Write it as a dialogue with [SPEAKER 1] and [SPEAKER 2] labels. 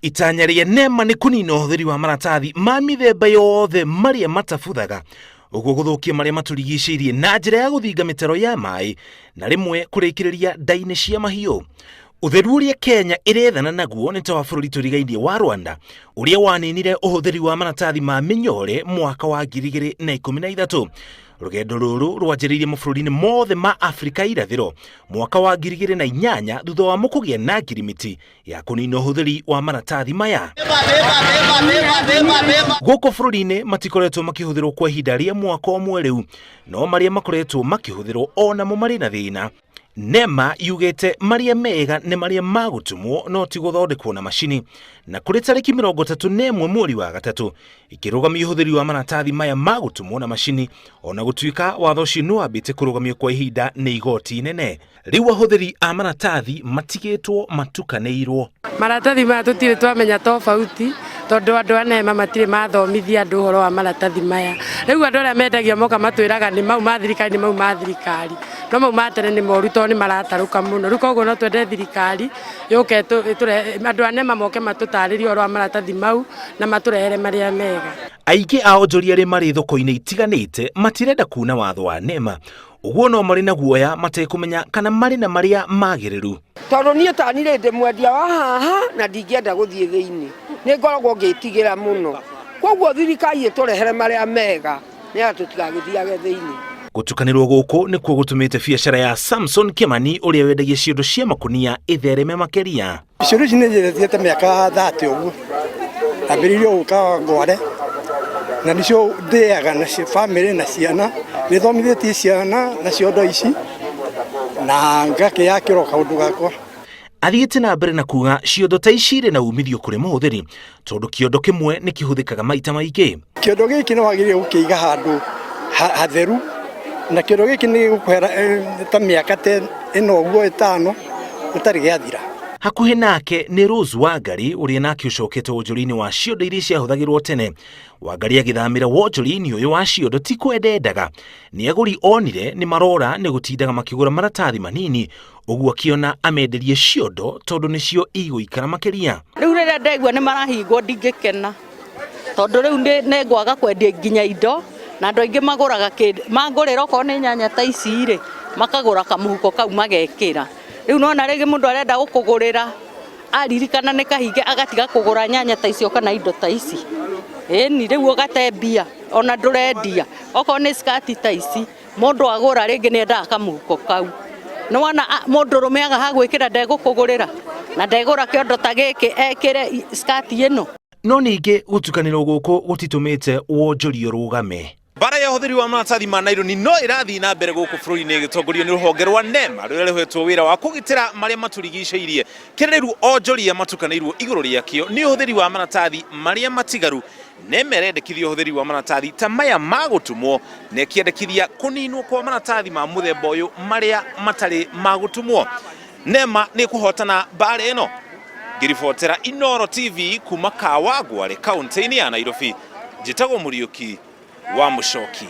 [SPEAKER 1] Itanya rĩa NEMA nĩ kũnina ũhũthĩri wa maratathi ma mĩthemba yothe marĩa matabuthaga, ũguo gũthũkia marĩa matũrigicĩirie na njĩra ya gũthinga mĩtaro ya maĩ na rĩmwe kũrĩkĩrĩria nda-inĩ cia mahiũ. Ũtheru ũrĩa Kenya ĩrethana naguo nĩ ta wa bũrũri tũrigainie wa Rwanda ũrĩa waninire ũhũthĩri wa maratathi ma mĩnyore mwaka wa 2013. Rũgendo rũrũ rwanjĩrĩirie mabũrũri-inĩ mothe ma Afrika irathĩro mwaka wa 2008 thutha wa kũgĩa na ngirimiti ya kũnina ũhũthĩri wa maratathi maya. Gũkũ bũrũri-inĩ matikoretwo makĩhũthĩrwo kwa ihinda rĩa mwaka ũmwe rĩu, no marĩa makoretwo makĩhũthĩrwo o namo marĩ na thĩna. NEMA yugĩte marĩa mega nĩ marĩa ma gũtumwo no ti gũthondekwo na macini, na kũrĩ tarĩki 31 mweri wa gatatũ ikĩrũgamia ũhũthĩri wa maratathi maya ma gũtumwo na macini, ona gũtuĩka watho ũcio nĩ wambĩte kũrũgamio kwa ihinda nĩ igoti inene. Rĩu ahũthĩri a maratathi matigĩtwo matukanĩirwo.
[SPEAKER 2] Maratathi maya tũtirĩ twamenya tofauti tondũ andũ a NEMA matirĩ mathomithia andũ ũhoro wa maratathi maya. Rĩu andũ arĩa mendagia moka matwĩraga nĩ mau ma thirikari nĩ mau ma thirikari. No mau ma tene nĩ moru tondũ nĩ maratarũka mũno. Rĩu koguo no twende thirikari yũke andũ a NEMA moke matũtarĩrie ũhoro wa maratathi mau na matũrehere marĩa mega.
[SPEAKER 1] Aingĩ a onjoria arĩa marĩ thoko-inĩ itiganĩte matirenda kuuna watho wa NEMA, ũguo no marĩ na guoya matekũmenya kana marĩ na marĩa magĩrĩru.
[SPEAKER 3] Tondũ niĩ ta niĩ ndĩ mwendia wa haha na ndingĩenda gũthiĩ thĩinĩ, nĩ ngoragwo ngĩtigĩra mũno. Koguo thirikari ĩtũrehere marĩa mega nĩgetha tũtigagĩthiage thĩinĩ.
[SPEAKER 1] Gũtukanĩrwo gũkũ nĩkuo gũtũmĩte biacara ya Samson Kĩmani ũrĩa wendagia ciondo cia makũnia ĩthereme makĩria.
[SPEAKER 4] Ciondo ici nĩ njĩrĩtie mĩaka 30 ũguo, ndambĩrĩirie gũka Ngware na nĩcio ndĩaga nacio bamĩrĩ na ciana, nĩ thomithĩtie ciana na ciondo ici na ngakĩyakĩra o kaũndũ gakwa.
[SPEAKER 1] Athiĩte na mbere na kuga ciondo ta ici irĩ na umithio kũrĩ mũhũthĩri tondũ kĩondo kĩmwe nĩ kĩhũthĩkaga maita maingĩ.
[SPEAKER 4] Kĩondo gĩkĩ nĩ wagĩrĩire gũkĩiga handũ hatheru na kĩondo gĩkĩ nĩ gĩgũkũhera ta mĩaka ta ĩno ũguo ĩtano gĩtarĩ gĩathira.
[SPEAKER 1] Hakuhĩ nake nĩ Rose Wangari ũrĩa nake ũcokete wonjoria-inĩ wa ciondo iria ciahũthagĩrwo tene. Wangari agĩthamĩra wonjoria-inĩ ũyũ wa ciondo ti kwenda endaga, nĩ agũri onire nĩ marora nĩ gũtindaga makĩgũra maratathi manini, ũguo akĩona amenderie ciondo tondũ nĩcio igũikara makĩria.
[SPEAKER 5] Rĩu rĩrĩa ndegua nĩ marahingwo ndingĩkena tondũ rĩu nĩ ngwaga kwendia nginya indo na andũ aingĩ magũraga kĩndũ, mangũrĩra okorwo nĩ nyanya ta ici rĩ, makagũra kamũhuko kau magekĩra. Rĩu nĩwona rĩngĩ mũndũ arenda gũkũgũrĩra aririkana nĩ kahinge agatiga kũgũra nyanya ta icio kana indo ta ici. Ĩni rĩu ũgate mbia ona ndũrendia. Okorwo nĩ skirt ta ici mũndũ agũra rĩngĩ nĩ endaga kamũhuko kau. Nĩ wona mũndũrũme aga ha gwĩkĩra ndegũkũgũrĩra na ndegũra kĩondo ta gĩkĩ ekĩre skirt ĩno.
[SPEAKER 1] No ningĩ gũtukanĩrwo gũkũ gũtitũmĩte wonjoria ũrũgame. Mbara ya ũhũthĩri wa maratathi ma naironi no ĩrathiĩ na mbere gũkũ bũrũri-inĩ ĩgĩtongorio nĩ rũhonge rwa NEMA rũrĩa rũhetwo wĩra wa kũgitĩra marĩa matũrigicĩirie. Kĩrĩa rĩu onjoria matukanĩirwo igũrũ rĩakĩo nĩ ũhũthĩri wa maratathi marĩa matigaru. NEMA ĩrendekithia ũhũthĩri wa maratathi ta maya ma gũtumwo na ĩkĩendekithia kũninwo kwa maratathi ma mũthemba ũyũ marĩa matarĩ ma gũtumwo. NEMA nĩ ĩkũhotana mbara ĩno? Ngĩribotera Inooro TV kuma Kawangware kaũntĩ-inĩ ya Nairobi, njĩtagwo Mũriũki wa Mũchoki.